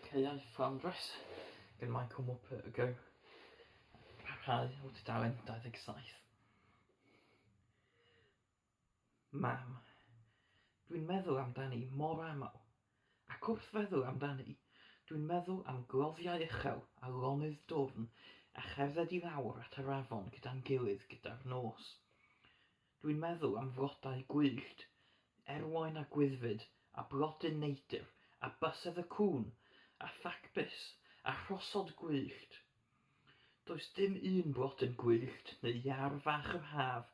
Caeau Fflandrys gan Michael Morpurgo. Parhau o tudalen 27. Mam. Dwi'n meddwl amdani mor aml. Ac wrth feddwl amdani, dwi'n meddwl am gloddiau uchel a lonydd dwfn a cherdded i lawr at yr afon gyda'n gilydd gyda'r nos. Dwi'n meddwl am flodau gwyllt, erwain a gwyddfyd, a blodyn neidr, a bysedd y cŵn, a ffacbys, a rhosod gwyllt. Does dim un blodyn gwyllt neu iâr fach yr haf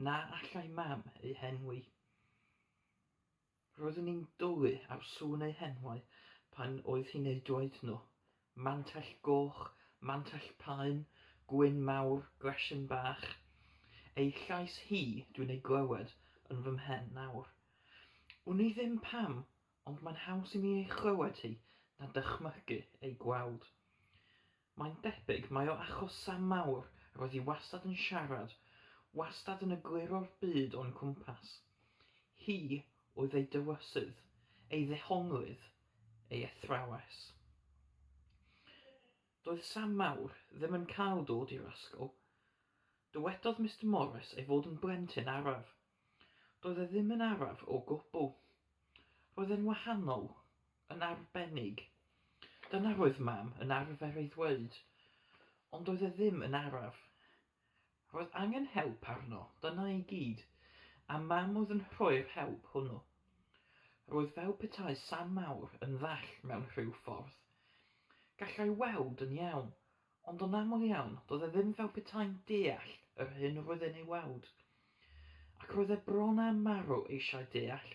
na allai mam ei henwi. Roeddwn i'n dwlu ar sŵn eu henwau pan oedd hi'n eu dweud nhw, Mantell Goch, Mantell Paun, Gwyn Mawr, Gresyn Bach. Ei llais hi dwi'n ei glywed yn fy mhen nawr. Wn i ddim pam, ond mae'n haws i mi ei chlywed hi na dychmygu ei gweld. Mae'n debyg mai o achos Sam Mawr roedd hi wastad yn siarad, wastad yn egluro'r byd o'n cwmpas. Hi oedd ei dywysydd, ei ddehonglydd, ei athrawes. Doedd Sam Mawr ddim yn cael dod i'r ysgol. Dywedodd Mister Morris ei fod yn blentyn araf. Doedd e ddim yn araf o gwbl. Roedd e'n wahanol, yn arbennig. Dyna roedd Mam yn arfer ei ddweud. Ond doedd e ddim yn araf. Roedd angen help arno, dyna i gyd, a Mam oedd yn rhoi'r help hwnnw. Roedd fel petai Sam Mawr yn ddall mewn rhyw ffordd. Gallai weld yn iawn, ond yn aml iawn doedd e ddim fel petai'n deall yr hyn roedd e'n ei weld. Ac roedd e bron â marw eisiau deall.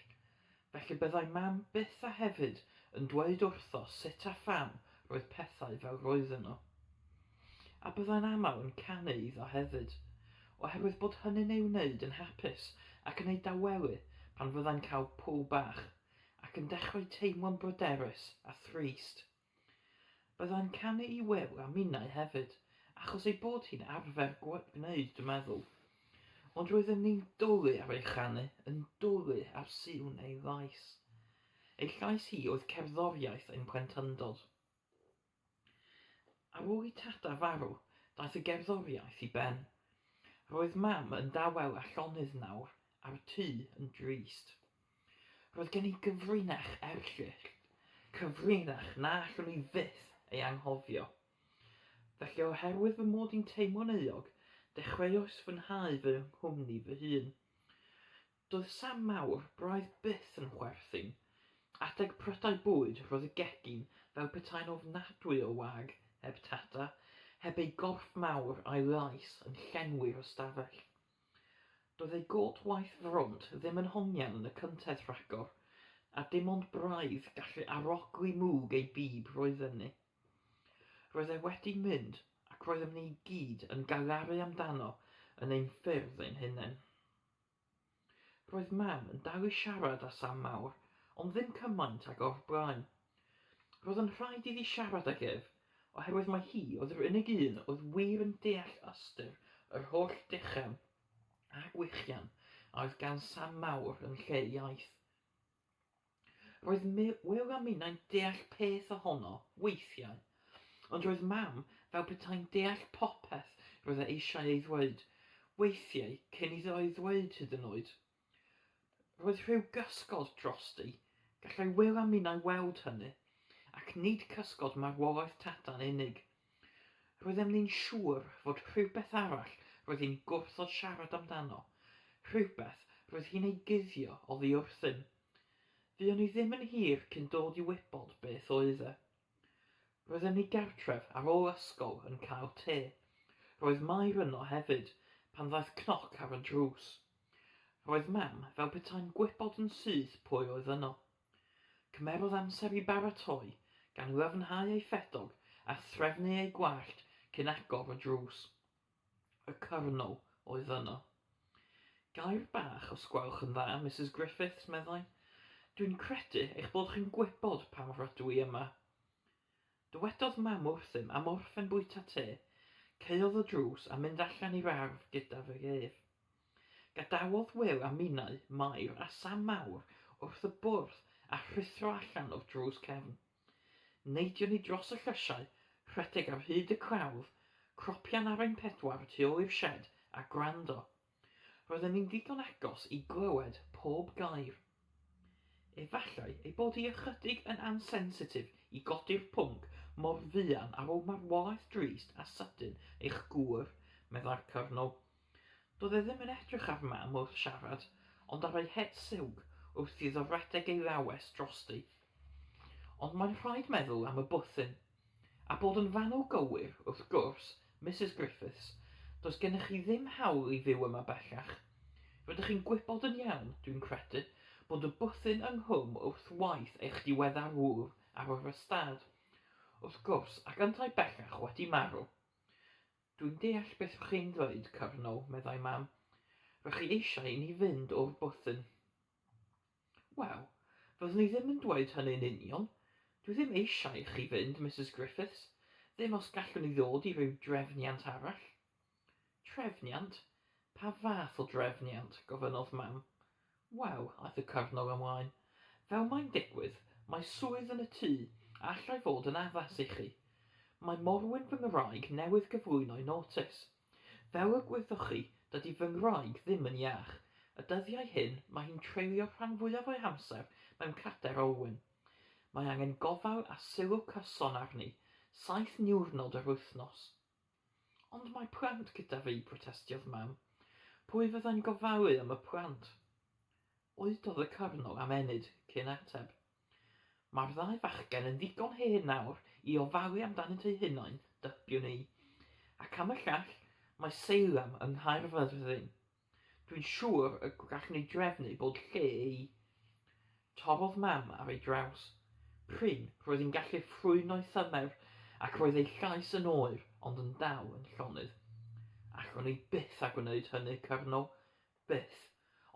Felly byddai Mam byth a hefyd yn dweud wrtho sut a pham roedd pethau fel roedden nhw. A byddai'n aml yn canu iddo hefyd, oherwydd bod hynny'n ei wneud yn hapus ac yn ei dawelu pan fyddai'n cael pwl bach ac yn dechrau teimlo'n bryderus a thrist. Byddai'n canu i Wil a minnau hefyd, achos ei bod hi'n arfer gwneud, dwi'n meddwl. Ond roeddem ni'n dwlu ar ei chanu, yn dwlu ar sŵn ei lais. Ei llais hi oedd cerddoriaeth ein plentyndod. Ar ôl i Tada farw, daeth y gerddoriaeth i ben. Roedd Mam yn dawel a llonydd nawr, a'r tŷ yn drist. Roedd gen i gyfrinach erchyll, cyfrinach na allwn i fyth ei anghofio. Felly oherwydd fy mod i'n teimlo'n euog, dechreuais fwynhau fy nghwmni fy hun. Doedd Sam Mawr braidd byth yn chwerthin. Adeg prydau bwyd roedd y gegin fel petai'n ofnadwy o wag heb Tata, heb ei gorff mawr a'i lais yn llenwi'r ystafell. Doedd ei gôt waith frwnt ddim yn hongian yn y cyntedd rhagor, a dim ond braidd gallu arogli mwg ei bib roeddem ni. Roedd e wedi mynd, ac roeddem ni i gyd yn galaru amdano yn ein ffyrdd ein hunain. Roedd Mam yn dal i siarad â Sam Mawr, ond ddim cymaint ag o'r blaen. Roedd yn rhaid iddi siarad ag ef, oherwydd mai hi oedd yr unig un oedd wir yn deall ystyr yr holl duchan a gwichian a oedd gan Sam Mawr yn lle iaith. Roedd Wil a minnau'n deall peth ohono, weithiau, ond roedd Mam fel petai'n deall popeth roedd e eisiau ei ddweud, weithiau cyn iddo ei ddweud hyd yn oed. Roedd rhyw gysgod drosti, gallai Wil a minnau weld hynny, ac nid cysgod marwolaeth Tada'n unig. Roeddem ni'n siŵr fod rhywbeth arall roedd hi'n gwrthod siarad amdano, rhywbeth roedd hi'n ei guddio oddi wrthym. Fuon ni ddim yn hir cyn dod i wybod beth oedd e. Roeddem ni gartref ar ôl ysgol yn cael te. Roedd Mair yno hefyd, pan ddaeth cnoc ar y drws. Roedd Mam fel petai'n gwybod yn syth pwy oedd yno. Cymerodd amser i baratoi, gan lyfnhau ei ffedog a threfnu ei gwallt cyn agor y drws. Y Cyrnol oedd yno. Gair bach, os gwelwch yn dda, Misus Griffiths, meddai. Dwi'n credu eich bod chi'n gwybod pam rydw i yma. Dywedodd Mam wrthym am orffen bwyta te, caeodd y drws a mynd allan i'r ardd gyda fy ef. Gadawodd Wil a minnau, Mair a Sam Mawr wrth y bwrdd a rhuthro allan o'r drws cefn. Neidion ni dros y llysiau, rhedeg ar hyd y clawdd, cropian ar ein pedwar tu ôl i'r sied a gwrando. Roedden ni'n ddigon agos i glywed pob gair. Efallai ei bod hi ychydig yn ansensitif i godi'r pwnc mor fuan ar ôl marwolaeth drist a sydyn eich gŵr, meddai'r Cyrnol. Doedd e ddim yn edrych ar Mam wrth siarad, ond ar ei het siwg wrth iddo redeg ei lawes drosti. Ond mae'n rhaid meddwl am y bwthyn. A bod yn fanwl gywir, wrth gwrs, Misus Griffiths, does gennych chi ddim hawl i fyw yma bellach. Rydych chi'n gwybod yn iawn, dwi'n credu, bod y bwthyn ynghlwm wrth waith eich diweddar ŵr ar yr ystâd. Wrth gwrs, ac yntau bellach wedi marw. Dwi'n deall beth y'ch chi'n ddweud, Cyrnol, meddai Mam. R'ych chi eisiau i ni fynd o'r bwthyn. Wel, fyddwn i ddim yn dweud hynny'n union. Dwi ddim eisiau i chi fynd, Misus Griffiths, ddim os gallwn ni ddod i ryw drefniant arall. Trefniant? Pa fath o drefniant? gofynnodd Mam. Wel, aeth y Cyrnol ymlaen, fel mae'n digwydd, mae swydd yn y tŷ a allai fod yn addas i chi. Mae morwyn fy ngwraig newydd gyflwyno'i notis. Fel y gwyddoch chi, dydy fy ngwraig ddim yn iach. Y dyddiau hyn, mae hi'n treulio'r rhan fwyaf o'i hamser mewn cadair olwyn. Mae angen gofal a sylw cyson arni, saith niwrnod yr wythnos. Ond mae plant gyda fi, protestiodd Mam. Pwy fyddai'n gofalu am y plant? Oedodd y Cyrnol am ennyd cyn ateb. Mae'r ddau fachgen yn ddigon hen nawr i ofalu amdanynt eu hunain, dybiwn i. Ac am y llall, mae Seilam yng Nghaerfyrddin. Dwi'n siŵr y gallwn ni drefnu bod lle i. Torrodd Mam ar ei draws. Prin, roedd hi'n gallu ffrwyno'i thymer, ac roedd ei llais yn oer, ond yn dal yn llonydd. Allwn ni byth â gwneud hynny, Cyrnol. Byth.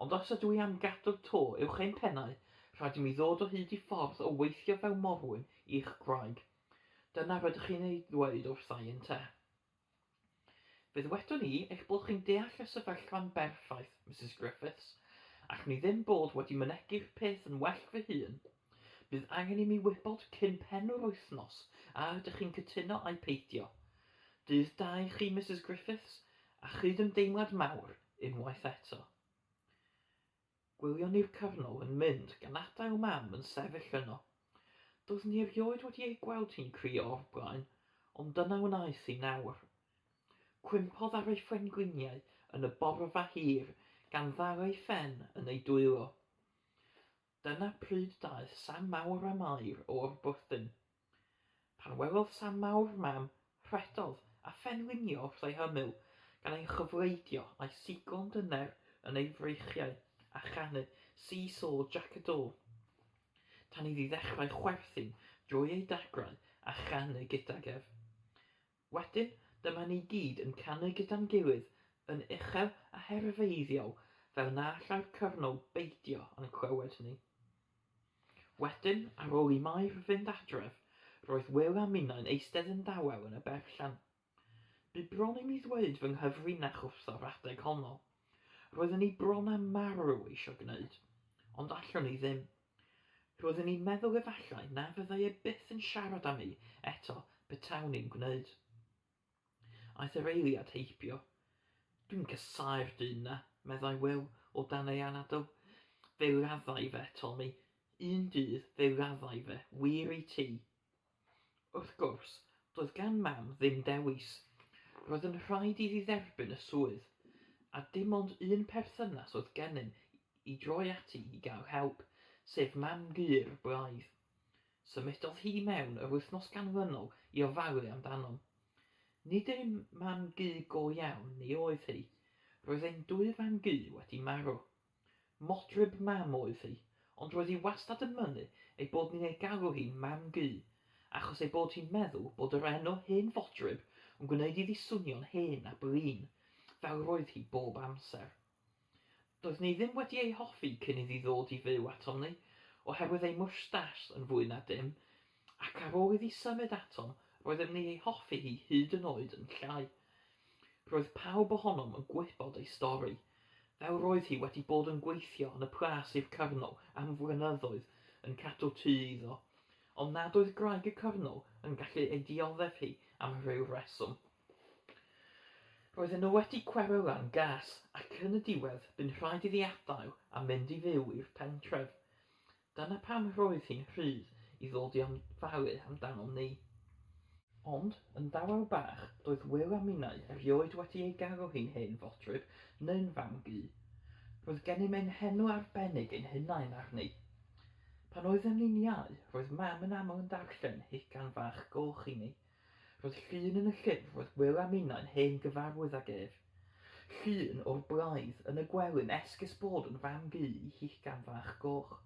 Ond os ydw i am gadw'r to uwch ein pennau, rhaid i mi ddod o hyd i ffordd o weithio fel morwyn i'ch gwraig. Dyna rydych chi'n ei ddweud wrtha i, ynte? Fe ddywedwn i eich bod chi'n deall y sefyllfa'n berffaith, Misus Griffiths. Allwn i ddim bod wedi mynegi'r peth yn well fy hun. Bydd angen i mi wybod cyn pen yr wythnos a ydych chi'n cytuno ai peidio. Dydd da i chi, Misus Griffiths, a chyd-ymdeimlad mawr unwaith eto. Gwylion ni'r Cyrnol yn mynd, gan adael Mam yn sefyll yno. Doeddwn i erioed wedi ei gweld hi'n crio o'r blaen, ond dyna wnaeth hi nawr. Cwympodd ar ei phengliniau yn y borfa hir, gan ddal ei phen yn ei dwylo. Dyna pryd daeth Sam Mawr a Mair o'r bwthyn. Pan welodd Sam Mawr Mam, rhedodd a phenlinio wrth ei hymyl, gan ei chyfleidio a'i siglo'n dyner yn ei freichiau a chanu See Saw Jac y Do, tan iddi ddechrau chwerthin drwy ei dagrau a chanu gydag ef. Wedyn, dyma ni gyd yn canu gyda'n gilydd, yn uchel a herfeiddiol, fel na allai'r Cyrnol beidio â'n clywed ni. Wedyn, ar ôl i Mair fynd adref, roedd Wil a minnau'n eistedd yn dawel yn y berllan. Bu bron i mi ddweud fy nghyfrinach wrtho'r adeg honno. Roeddwn i bron â marw eisiau gwneud, ond allwn i ddim. Roeddwn i'n meddwl efallai na fyddai e byth yn siarad â mi eto petawn i'n gwneud. Aeth yr eiliad heibio. Dwi'n casáu'r dyn 'na, meddai Wil o dan ei anadl. Fe laddai fe, Tommy. Un dydd fe laddai fe, wir i ti. Wrth gwrs, doedd gan Mam ddim dewis. Roedd yn rhaid iddi dderbyn y swydd, a dim ond un perthynas oedd gennym i droi ati i gael help, sef mam-gu'r blaidd. Symudodd hi i mewn yr wythnos ganlynol i ofalu amdanom. Nid ein mam-gu go iawn ni oedd hi. Roedd ein dwy fam-gu wedi marw. Modryb Mam oedd hi, ond roedd hi wastad yn mynnu ei bod ni'n ei galw hi'n Mam-gu, achos ei bod hi'n meddwl bod yr enw hen fodryb yn gwneud iddi swnio'n hen a blin, fel roedd hi bob amser. Doedd ni ddim wedi ei hoffi cyn iddi ddod i fyw atom ni, oherwydd ei mwstash yn fwy na dim, ac ar ôl iddi symud atom, roeddem ni ei hoffi hi hyd yn oed yn llai. Roedd pawb ohonom yn gwybod ei stori, fel roedd hi wedi bod yn gweithio yn y plas i'r Cyrnol am flynyddoedd yn cadw tŷ iddo. ond nad oedd gwraig y Cyrnol yn gallu ei dioddef hi am ryw reswm. Roedden nhw wedi cweryla'n gas, ac yn y diwedd bu'n rhaid iddi adael a mynd i fyw i'r pentref. Dyna pam roedd hi'n rhydd i ddod i ofalu amdanom ni. Ond, yn dawel bach, doedd Wil a minnau erioed wedi ei galw hi'n hen fodryb neu'n fam-gu. Roedd gennym ein henw arbennig ein hunain arni. Pan oeddem ni'n iau, roedd Mam yn aml yn darllen Hugan Fach Goch i ni. Roedd llun yn y llyfr roedd Wil a minnau'n hen gyfarwydd ag ef. Llun o'r blaidd yn y gwely'n esgus bod yn fam-gu i hugan fach goch.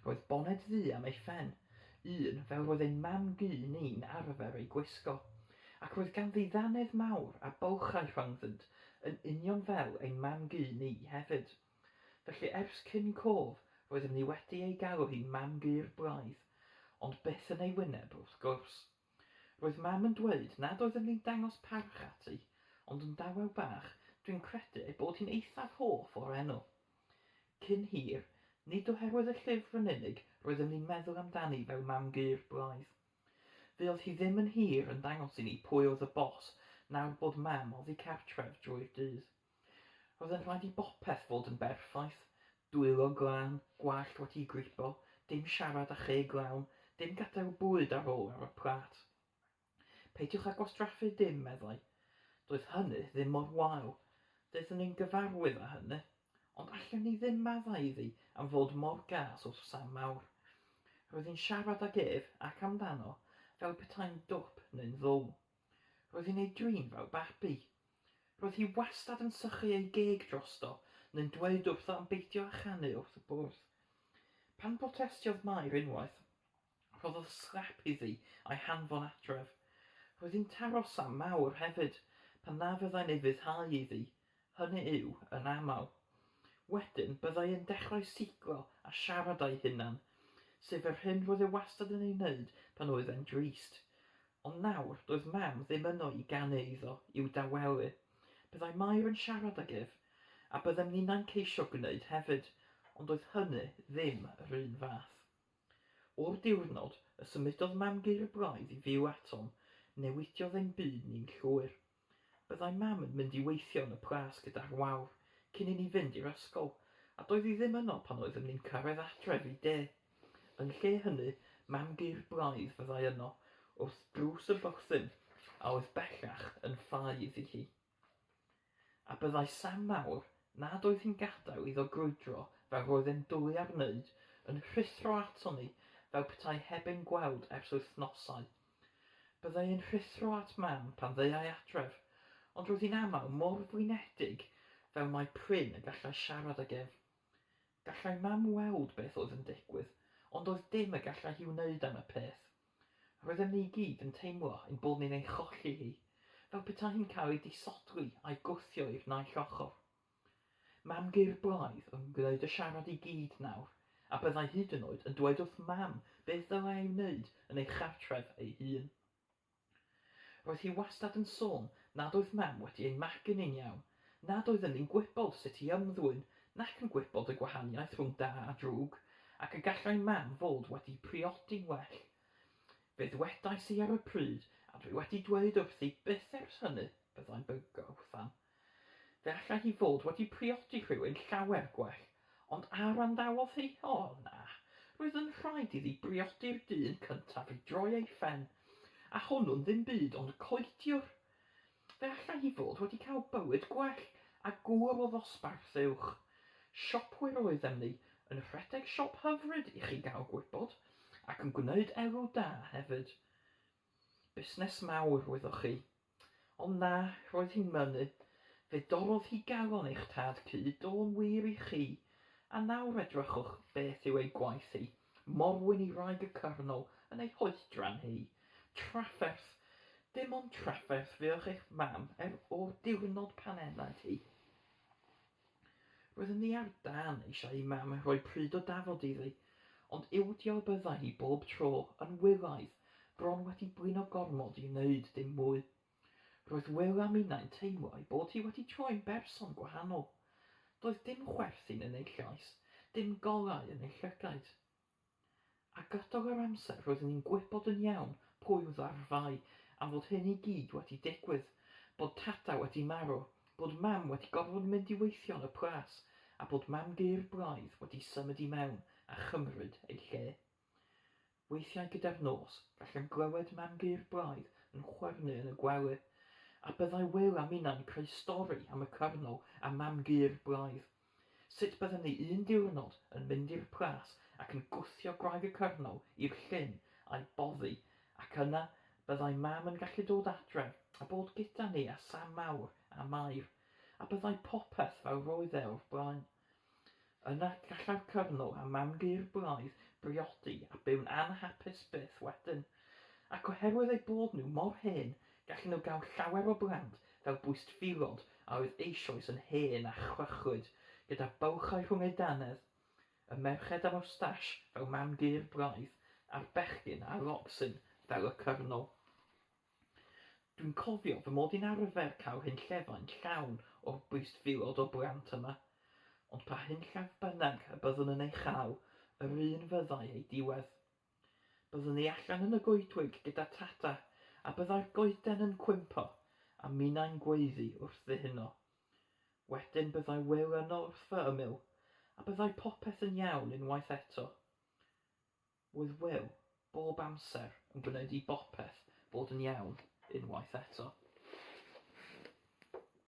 Roedd boned ddu am ei phen, un fel roedd ein mam-gu ni'n arfer ei gwisgo, ac roedd ganddi ddannedd mawr a bylchau rhyngddynt yn union fel ein mam-gu ni hefyd. Felly ers cyn cof, roeddem ni wedi ei galw hi'n mam-gu'r blaidd, ond byth yn ei wyneb wrth gwrs. Roedd Mam yn dweud nad oeddem ni'n dangos parch ati, ond yn dawel bach, dwi'n credu ei bod hi'n eithaf hoff o'r enw. Cyn hir, nid oherwydd y llyfr yn unig roeddem ni'n meddwl amdani fel Mam-gu'r blaidd. Fuodd hi ddim yn hir yn dangos i ni pwy oedd y bos nawr bod Mam oddi cartref drwy'r dydd. Roedd yn rhaid i bopeth fod yn berffaith, dwylo glân, gwallt wedi'i gripo, dim siarad â cheg lawn, dim gadael bwyd ar ôl ar y plât. Peidiwch â gwastraffu dim, meddai. Doedd hynny ddim mor wael. Daethon ni'n gyfarwydd â hynny. Ond allem ni ddim maddau iddi am fod mor gas wrth Sam Mawr. Roedd hi'n siarad ag ef, ac amdano, fel petai'n dwp neu'n ddwl. Roedd hi'n ei drin fel babi. Roedd hi wastad yn sychu ei geg drosto, neu'n dweud wrtho am beidio â chanu wrth y bwrdd. Pan brotestiodd Mair unwaith, rhoddodd slap iddi a'i hanfon adref. Roedd hi'n taro Sam Mawr hefyd, pan na fyddai'n ufuddhau iddi, hynny yw, yn aml. Wedyn, byddai e'n dechrau siglo a siarad â'i hunan, sef yr hyn roedd e wastad yn ei wneud pan oedd e'n drist. Ond nawr, doedd Mam ddim yno i ganu iddo, i'w dawelu. Byddai Mair yn siarad ag ef, a byddem ninnau'n ceisio gwneud hefyd, ond doedd hynny ddim yr un fath. O'r diwrnod y symudodd Mam-gu'r blaidd i fyw atom, newidiodd ein byd ni'n llwyr. Byddai Mam yn mynd i weithio yn y plas gyda'r wawr cyn i ni fynd i'r ysgol, a doedd hi ddim yno pan oeddem ni'n cyrraedd adref i de. Yn lle hynny, Mam-gu'r blaidd fyddai yno, wrth drws y bwthyn, a oedd bellach yn ffau iddi hi. A byddai Sam Mawr, nad oedd hi'n gadael iddo grwydro fel roedd e'n dwlu ar wneud, yn rhuthro aton ni fel petai heb ein gweld ers wythnosau. Byddai e'n rhuthro at Mam pan ddeuai adref, ond roedd hi'n aml mor flinedig fel mai prin y gallai siarad ag ef. Gallai Mam weld beth oedd yn digwydd, ond doedd dim y gallai hi wneud am y peth. Roeddem ni i gyd yn teimlo ein bod ni'n ei cholli hi, fel petai hi'n cael ei disodli a'i gwthio i'r naill ochr. Mam-gu'r blaidd yn gwneud y siarad i gyd nawr, a byddai hyd yn oed yn dweud wrth Mam beth ddylai ei wneud yn ei chartref ei hun. Roedd hi wastad yn sôn nad oedd Mam wedi ei magu ni'n iawn, nad oedden ni'n gwybod sut i ymddwyn, nac yn gwybod y gwahaniaeth rhwng da a drwg, ac y gallai Mam fod wedi priodi'n well. Fe ddwedais i ar y pryd, a dwi wedi dweud wrthi byth ers hynny, byddai'n bygwth am. Fe allai hi fod wedi priodi rhywun llawer gwell, ond a wrandawodd hi? O, na. Roedd yn rhaid iddi briodi'r dyn cyntaf i droi ei phen, a hwnnw'n ddim byd ond coetiwr. Fe allai hi fod wedi cael bywyd gwell, a gŵr o ddosbarth uwch. Siopwyr oeddem ni, yn rhedeg siop hyfryd i chi gael gwybod, ac yn gwneud elw da hefyd. Busnes mawr, wyddoch chi. Ond na, roedd hi'n mynnu. Fe dorrodd hi galon eich tad cu, do'n wir i chi. A nawr edrychwch beth yw ei gwaith hi, morwyn i wraig y cyrnol yn ei hoedran hi. Trafferth! Dim ond trafferth fuoch eich mam er o'r diwrnod pan enaid hi. Roeddwn i ar dân eisiau i Mam rhoi pryd o dafod iddi, ond ildio y byddai hi bob tro, yn wylaidd, bron wedi blino gormod i wneud dim mwy. Roedd Wil a minnau'n teimlo ei bod hi wedi troi'n berson gwahanol. Doedd dim chwerthin yn ei llais, dim golau yn ei llygaid. gydol yr amser roeddwn i'n gwybod yn iawn pwy oedd ar fai am fod hyn i gyd wedi digwydd, bod Tata wedi marw, bod Mam wedi gorfod mynd i weithio yn y plas, a bod Mam-gu'r blaidd wedi symud i mewn a chymryd ei lle. Weithiau gyda'r nos, gallem glywed Mam-gu'r blaidd yn chwyrnu yn y gwely, a byddai Wil a minnau'n creu stori am y cyrnol a Mam-gu'r blaidd. Sut byddem ni un diwrnod yn mynd i'r plas ac yn gwthio gwraig y cyrnol i'r llyn a'i boddi, ac yna byddai Mam yn gallu dod adref a bod gyda ni a Sam Mawr a Mair, a byddai popeth fel roedd e o'r blaen. Yna gallai'r cyrnol a Mam-gu'r blaidd briodi a byw'n anhapus byth wedyn. Ac oherwydd eu bod nhw mor hen, gallen nhw gael llawer o blant fel bwystfilod a oedd eisoes yn hen a chrychlyd, gyda bylchau rhwng eu dannedd, y merched â mwstash fel mam-gu'r blaidd, a'r bechgyn â locsyn fel y cyrnol. Dwi'n cofio fy mod i'n arfer cael hunllefau'n llawn o'r bwystfilod o blant yma, ond pa hunllef bynnag y byddwn yn ei chael, yr un fyddai ei diwedd. Byddwn i allan yn y goedwig gyda Tata a byddai'r goeden yn cwympo a minnau'n gweiddi wrth ddihuno. Wedyn byddai Wil yno wrth fy ymyl a byddai popeth yn iawn unwaith eto. Roedd Wil bob amser yn gwneud i bopeth fod yn iawn unwaith eto.